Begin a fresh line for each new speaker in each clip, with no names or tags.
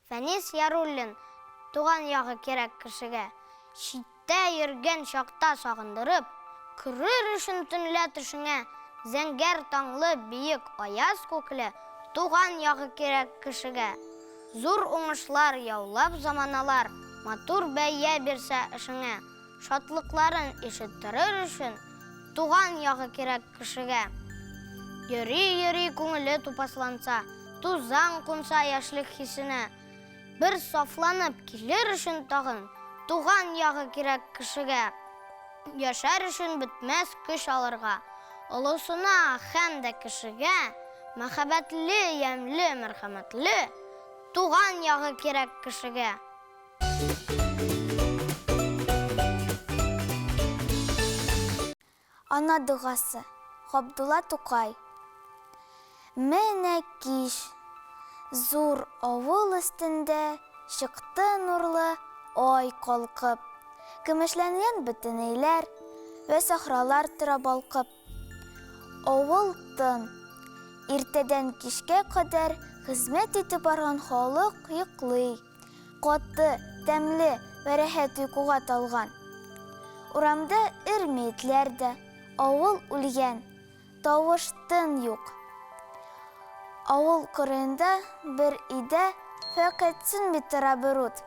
Фәнис Яруллин, Туган ягы кирәк кешегә. Читтә йөргән чакта сагындырып, Керер өчен төнлә төшеңә, Зәңгәр таңлы биек аяз күкле Туган ягы кирәк кешегә. Зур уңышлар яулап заманалар Матур бәя бирсә эшеңә, Шатлыкларын ишеттерер өчен Туган ягы кирәк кешегә. Йөри-йөри күңеле тупасланса, Тузан кунса яшьлек хисенә, Бер сафланып килер өчен тагын Туган ягы кирәк кешегә. Яшәр өчен бетмәс көч алырга, Олысына һәм дә кешегә Мәхәббәтле, ямьле, мәрхәмәтле Туган ягы кирәк кешегә.
Ана догасы, Габдулла Тукай. Менә кич. Зур авыл өстендә чыкты нурлы ай калкып. Көмешләнгән бөтен өйләр вә сахралар тора балкып. Авыл тын. Иртәдән кичкә кадәр хезмәт итеп барган халык йоклый. Каты, тәмле вә рәхәт йокыга талган. Урамда өрми этләр дә, авыл үлгән, тавыш-тын юк. Авыл кырыенда бер өйдә фәкать сүнми тора бер ут.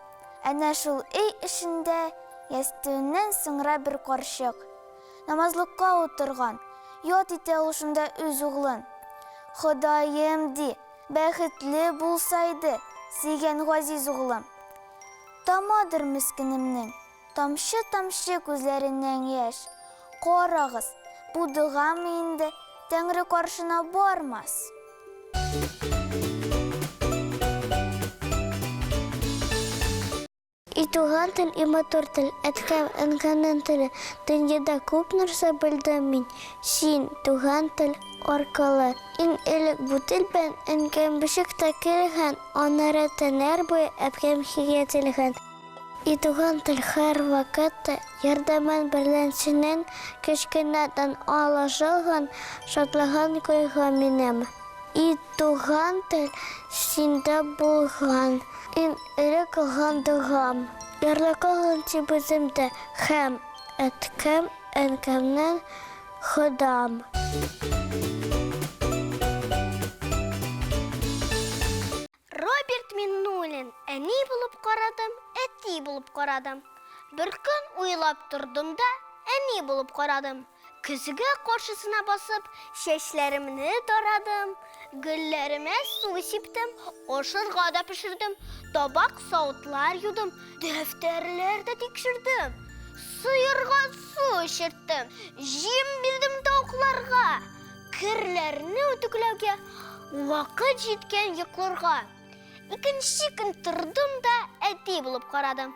Әнә шул өй эчендә ястүеннән соңра бер карчык. Намазлыкка утырган, ят итә ул шунда үз углын. Ходаем, ди, Бәхетле булсайды, сөйгән газиз углым. Тамадыр мескенемнең, тамчы-тамчы күзләреннән яшь. Карагыз, бу догамы инде Тәңре каршына бармас.
И туган тел, и матур тел, әткәм, әнкәмнең теле, Дөньяда күп нәрсә белдем мин, син, туган тел, аркылы. Иң элек бу тел белән әнкәм бишектә көлгән, Аннары төннәр буе әбкәм хигә телгән. И туган тел, һәрвакытта ярдәмең берлән синең, Кечкенәдән алышылган шатлыгым кайгы минем. И туган тел, синдә булган. Иң элек кылган догам. Ярлыкагын дип үземдә һәм әткәм, әнкәмнән Ходам.
Роберт Миннуллин, Әни булып карадым, әти булып карадым. Беркөн уйлап тордым да, әни булып карадым. Көзге каршысына басып, чәчләремне тарадым, гөлләремә су сиптем, ашарга да пешердем, табак-савытлар юдым, дәфтәрләр дә тикшердем, сыерга су эчерттем, җим бирдем тавыкларга, керләрне үтүкләүгә вакыт җиткән йокларга. Икенче көн тордым да әти булып карадым.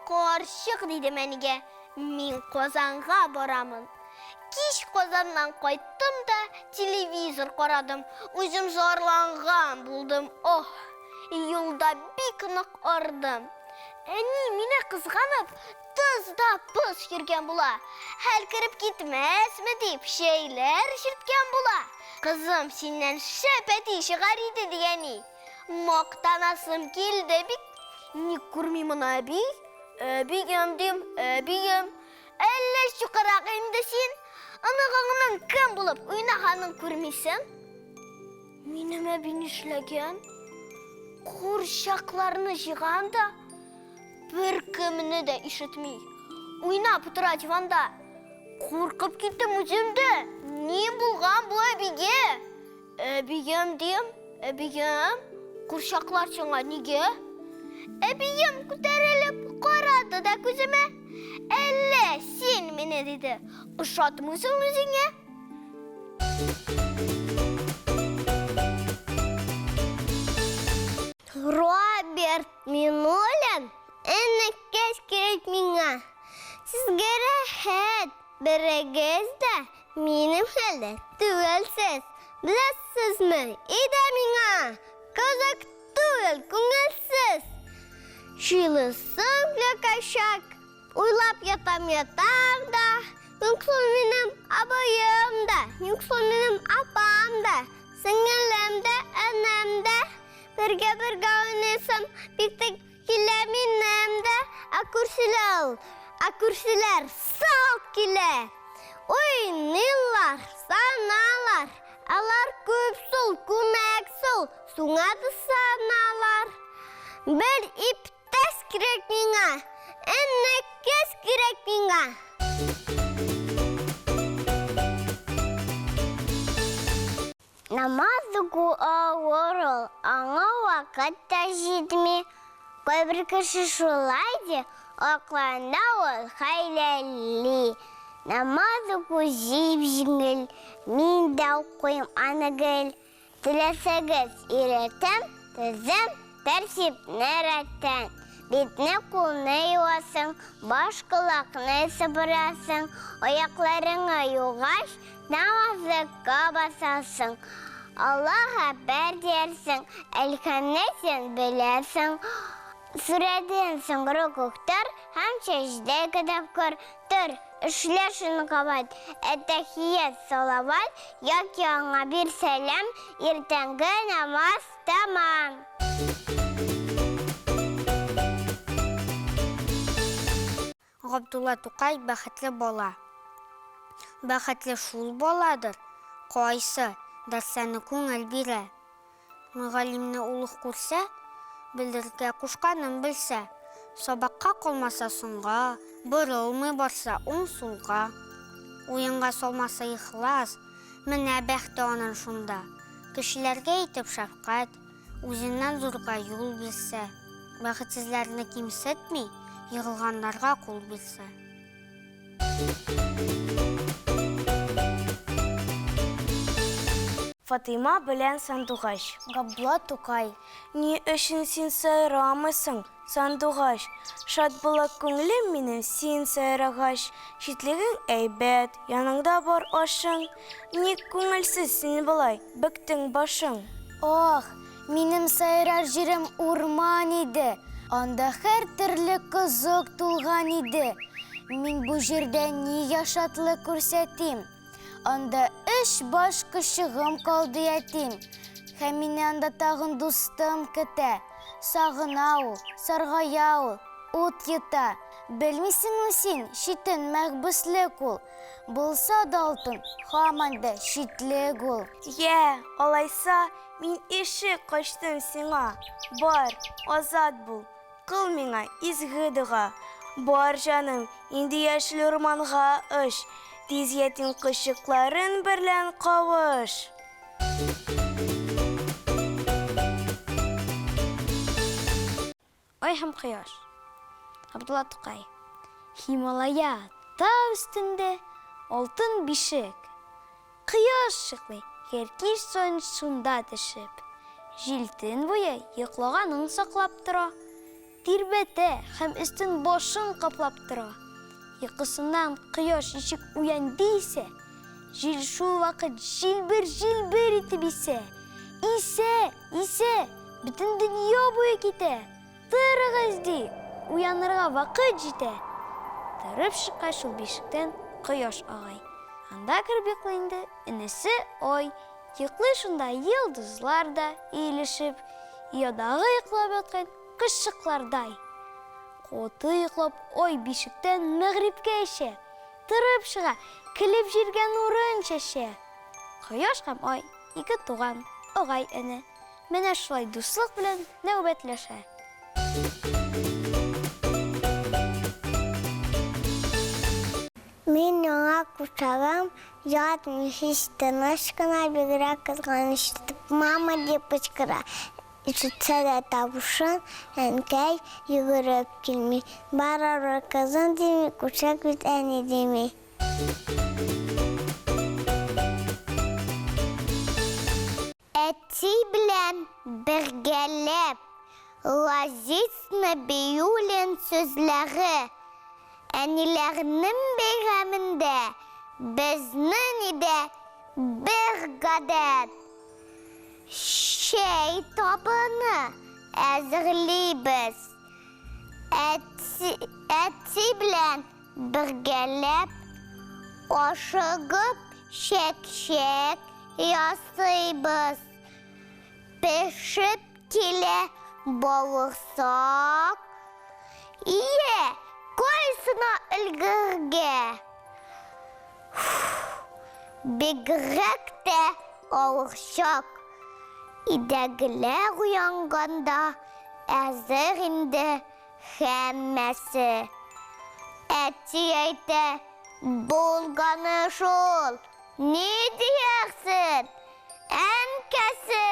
Карчык, дидем әнигә, мин Казанга барамын. Кич Казаннан кайттым да телевизор карадым. Үзем зарланган булдым. Ох, юлда бик нык ардым. Әни мине кызганып, тыз да пыз йөргән була. Хәл кереп китмәсме дип, чәйләр эчерткән була. Кызым, синнән шәп әти чыгар иде, ди әни. Мактанасым килде бик. Ник күрми моны әби? Әбием дим, әбием. Әллә чукырак инде син? Оныгыңның кем булып уйнаганын күрмисең? Минем әби нишләгән? Курчакларны җыйган да, бер кемне дә ишетми. Уйнап утыра диванда. Куркып киттем үзем дә. Ни булган бу әбигә? Әбием дим, әбием, курчаклар сиңа нигә? Әбием күтәрелеп карады да күземә. Әллә син мине, диде, ошатмыйсың үзеңә?
Роберт Миннуллин, энекәш кирәк миңа. Сезгә рәхәт, Берегез дә минем хәлдә түгелсез. Беләсезме, өйдә миңа кызык түгел, күңелсез. Җылысым килә кайчак, уйлап ятам-ятам да, юк шул минем абыем да, юк шул минем апам да. Бергә-бергә уйныйсым бик тә килә минем дә. Ә күршеләр, ә күршеләр салт килә. Уйныйлар, саналар. Алар күп сул, күмәк сул, шуңа да саналар. Бер иптәш кирәк миңа, энекәш кирәк миңа.
Намаз уку авыр ул, аңа вакыт та җитми. Кайбер кеше шулай ди, аклана ул хәйләли. Намаз уку җип-җиңел, мин дә укыйм аны гел. Теләсәгез, өйрәтәм, төзәм, тәртипне рәттән. Битне, кулны юасың, баш колакны сыпырасың, аякларыңны югач, намазлыкка басасың. Аллаһ әкбәр диярсең, әлхәмне син беләсең. Сүрәдән соң рокугтыр һәм сәҗдә тапкыр тор. Эшлә шуны кабат, әттәхият, салават, яки аңа бир сәлам, иртәнге намаз тәмам.
Габдулла Тукай бәхетле бала. Бәхетле шул баладыр, кайсы дәрсләрне күңел бирә. Мөгаллимне олуг күрсә, белдерергә кушканын белсә, сабакка калмаса соңга, борылмый барса уң-сулга, уенга салмаса ихлас, менә бәхте анын шунда. Кешеләргә итеп шәфкать, үзеннән зурга юл бирсә, бәхетсезләрне кимсетми, егылганнарга кул бирсә.
Фатыйма белән сандугач.
Габдулла Тукай.
Ни өчен син сайрамыйсың, сандугач? Шат була күңелем минем син сайрагач. Читлегең әйбәт, яныңда бар ашың. Ник күңелсез син болай, бөктең башың?
Ах, минем сайрар җирем урман иде. Анда һәр төрле кызык тулган иде. Мин бу җирдә нигә шатлык күрсәтим? Анда өч баш кошчыгым калды ятим. Һәм мине анда тагын дустым көтә. Сагына ул, саргая ул, ут йота. Белмисеңме син, читен мәхбүслек ул. Булса да алтын, һаман да читлек ул.
Йә, алайса, мин ишек ачтым сиңа. Бар, азат бул, кыл миңа изге дога. Бар, җаным, инде яшел урманга оч, тиз ятим кошчыкларын берлән кавыш.
Ай һәм кояш. Габдулла Тукай. Һималая тау өстендә алтын бишек. Кояш йоклый, һәр кич саен шунда төшеп. Җил төн буе йоклаганын саклап тора. Тирбәтә һәм өстен башын каплап тора. Йокысыннан кояш ничек уянды исә, җил шул вакыт җилбер-җилбер итеп исә. Исә, исә, бөтен дөнья буе китә. Торыгыз, ди, уянырга вакыт җитә. Торып чыккач шул бишектән кояш агай. Анда кереп йоклый инде энесе Ай. Йоклый шунда йолдызлар да өелешеп, оядагы йоклап яткан кошчыклардай. Каты йоклап Ай бишектән мәгърибкәчә торып чыга, көлеп җиргә нурын чәчә. Кояш һәм Ай, ике туган, агай-эне. Менә шулай дуслык белән нәүбәтләшә.
Мин яңа кушагым, ятмый һич тыныч кына, бигрәк кызганыч итеп мама дип кычкыра. Ишетсә дә тавышын, әнкәй йөгереп килми. Барыбер кызым дими, кушак бит әни дими. Әти белән бергәләп Газиз Нәбиуллин сүзләре Әниләрнең бәйрәмендә безнең өйдә бер гадәт. Чәй табыны әзерлибез. Әти, әти белән бергәләп ашыгып чәк-чәк ясыйбыз. Пешеп килә бавырсак. Ие, кайсына өлгергә? Бигрәк тә авыр чак. Өйдәгеләр уянганда әзер инде һәммәсе. Әти әйтә, булганы шул, ни диярсен, әнкәсе?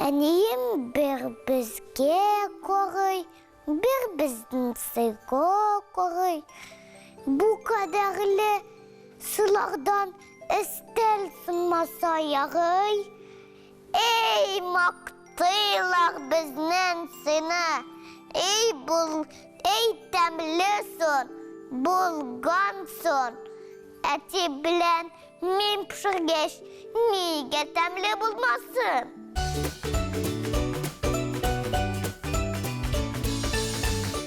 Әнием бер безгә карый, бер безнең сыйга карый. Бу кадәрле сылардан өстәл сынмаса ярый. Эй, мактыйлар безнең сыйны. Эй, бул, эй, тәмле сон, булган сон. Әти белән мин пешергәч, нигә тәмле булмасын?